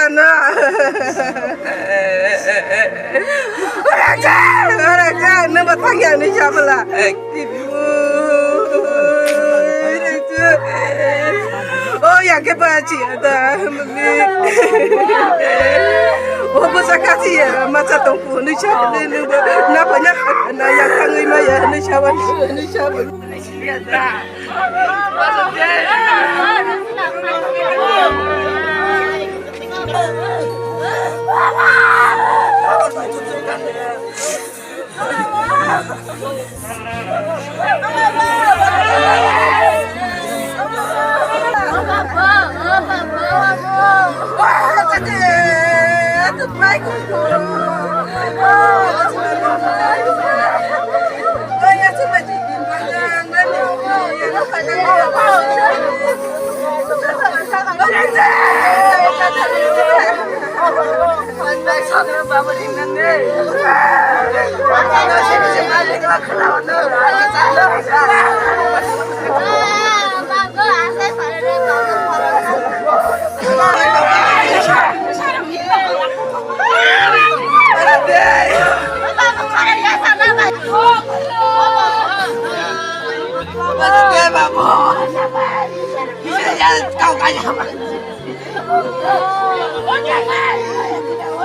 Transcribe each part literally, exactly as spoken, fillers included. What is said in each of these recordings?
Na. Ora ja, ora ja, nang ba thang ya ni sabla. Oh, ya ke ba chi da. O bo sa ka chi ya, ma cha tong ku ni sabla ni ba. Na ba ya na ya thang ni ma ya ni sabla ni sabla.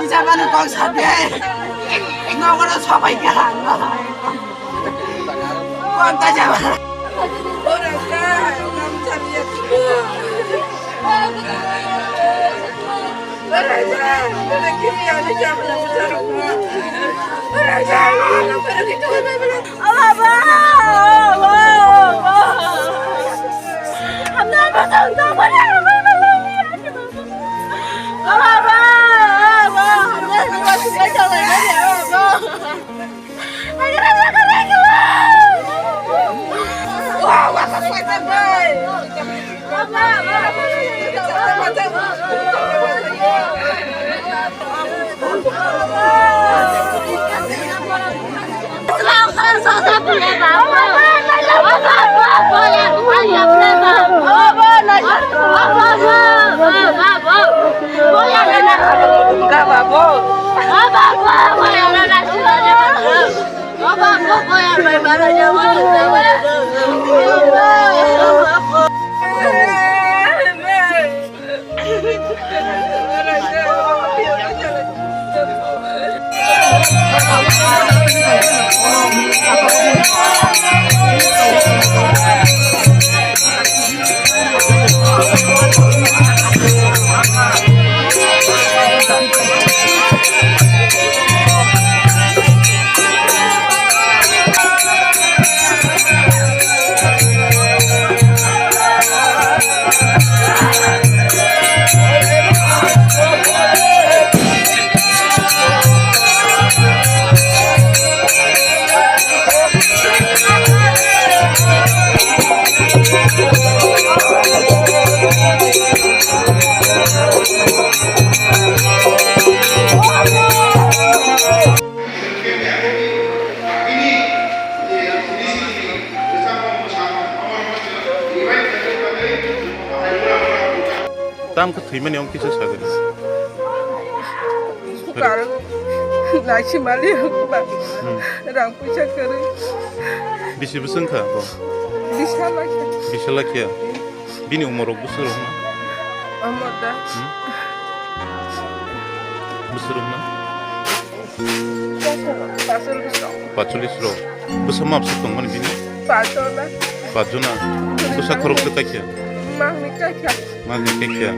Kisa mano kok sate. Nogono sobai kha. Kok ta jaba. Tam khe thwimani wng kisa sagri. Naisi mali ba. Hmm. Rang puisa kwrwi. Bisi bwswk wngkha bo? Bisa lakha. Bisa lakha. Bini umor rok bwswk rok na? Umor da. Hmm? Bwswk rok na? Pacholis rok. Bwsa map se tongmani bini? Pachona. Pachona. Bwsa khorok se kaikha? Mangni kaikha. Mangni kaikha.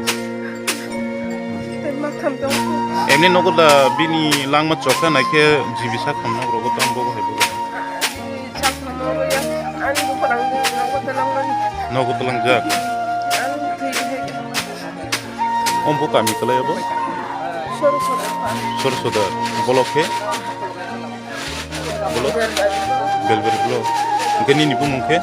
Tei matham tong. Emni nogo da bini langma chokha naikhe jibi sakham nok rogo tong bogo hai bogo. Sakham nok ya. Ani bukhorang nogo da langmani. Nogo da langjak. Ani thwi hai. Ombo kami kalai abo? Sorosoda. Sorosoda. Bolok khe? Bolok? Belberi bolok. Hwnkhe nini bumung khe?